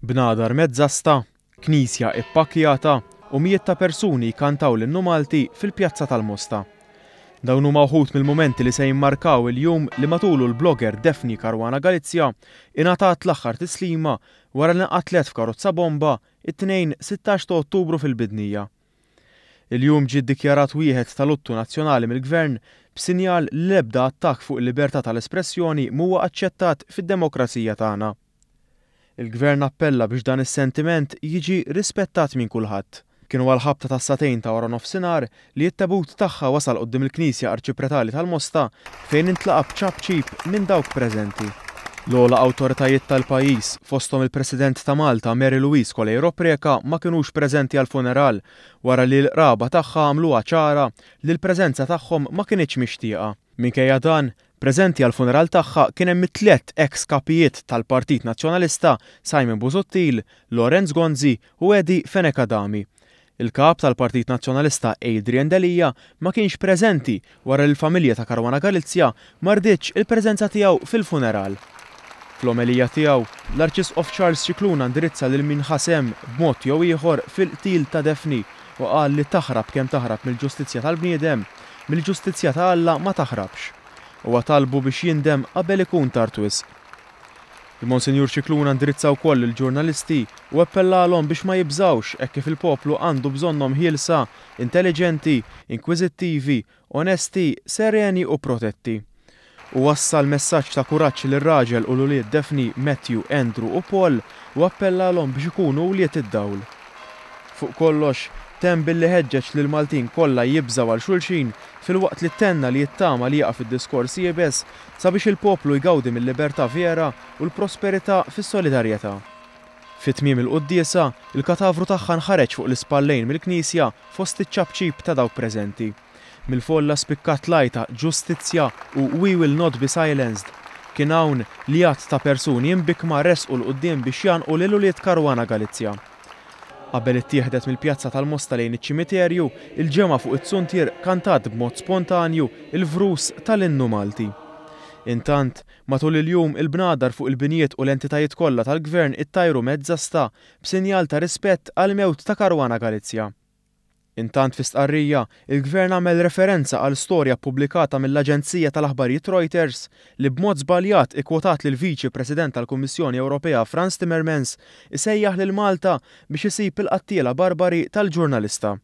Bnadar mezz'asta, knisja ippakkjata u mijiet ta' persuni jkantaw l-innu Malti fil-Pjazza tal-Mosta. Dawn huma wħud mill-mumenti li se jimmarkaw il-jum li matulu l-blogger Daphne Caruana Galizia ingħatat l-aħħar tislima wara li nqatlet f'karozza bomba it-Tnejn 16 ta' Ottubru fil-Bidnija. Il-jum ġie ddikjarat wieħed ta' luttu nazzjonali mill-Gvern b'sinjal li l-ebda attakk fuq il-libertà tal-espressjoni m'huwa aċċettat fid-demokrazija tagħna. Il-Gvern appella biex dan is-sentiment jiġi rispettat minn kulħadd. Kienu għall-ħabta tas-sagħtejn ta' waranofsinhar li t-tebut tagħha wasal quddiem il-Knisja Arċipretali tal-Mosta fejn intlaqa' b'ċapċip minn dawk preżenti. L-ogħla awtoritajiet tal-pajjiż, fosthom il-President ta' Malta Mary Louise Coleiro Preca ma kinux preżenti għall-funeral wara li l-qraba tagħha għamluha ċara li l-preżenza tagħhom ma kinitx mixtieqa. Minkejja dan, preżenti għall-funeral tagħha kien hemm it-tlett eks kapijiet tal-Partit Nazzjonalista Simon Busuttil, Lawrence Gonzi u Eddie Fenech Adami. Il-Kap tal-Partit Nazzjonalista Adrian Delia ma kienx preżenti wara li l-familja ta' Caruana Galizia ma rditx il-preżenza tiegħu fil-funeral. Fl-omelija tiegħu, l-Arċisqof Charles Scicluna indirizza lil min ħa sehem b'mod jew ieħor fil-qtil ta' Daphne u qal li taħrab kemm taħrab mill-ġustizzja tal-bniedem, mill-ġustizzja ta' Alla ma taħrabx. Huwa talbu biex jindem qabel ikun tard wisq. Il-Monsinjur Scicluna indirizza wkoll lill-ġurnalisti u appellalhom biex ma jibżgħux hekk kif il-poplu għandu bżonnhom ħielsa, intelliġenti, inkwiżittivi, onesti, sereni u protetti. Hu wassal messaġġ ta' kuraġġ lir-raġel u l-ulied Daphne, Matthew, Andrew u Paul u appellalhom biex ikunu wlied id-dawl. Fuq kollox, temm billi ħeġġeġ lill-Maltin kollha jibżgħu għal xulxin filwaqt li tenna li jittama li jieqaf id-diskors iebes sabiex il-poplu jgawdi mil-libertà vera u l-prosperità fis-solidarjetà. Fi tmiem il-quddiesa, il-katavru tagħha nħareġ fuq l-ispallejn mill-knisja fost iċ-ċapċip ta' dawk preżenti. Mill-folla spikkat l-għajta Ġustizzja u We will not be silenced. Kien hawn li għadd ta' persuni imbikkma resqu 'l quddiem biex jgħannqu lil ulied Caruana Galizia. Qabel ittieħdet mill-Pjazza tal-Mosta lejn iċ-ċimiterju, il-ġemgħa fuq iz-zuntier kantat b'mod spontanju l-vrus tal-Innu Malti. Intant, matul il-jum il-bnadar fuq il-binjiet u l-entitajiet kollha tal-Gvern ittajru mezza sta b'sinjal ta' rispett għall-mewt ta' Caruana Galizia. Intant fi stqarrija, il-Gvern għamel referenza għal storja ppubblikata mill-aġenzija tal-aħbarijiet Reuters li b'mod żbaljat ikkwotat lill-Viċi President tal-Kummissjoni Ewropea Frans Timmermans isejjaħ lil Malta biex isib il-qattiela barbari tal-ġurnalista.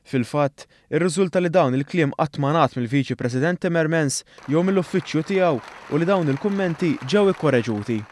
Fil-fatt, irriżulta li dawn il-kliem qatt ma ngħad mill-Viċi President Timmermans jew mill-uffiċċju tiegħu u li dawn il-kummenti ġew ikkoreġuti.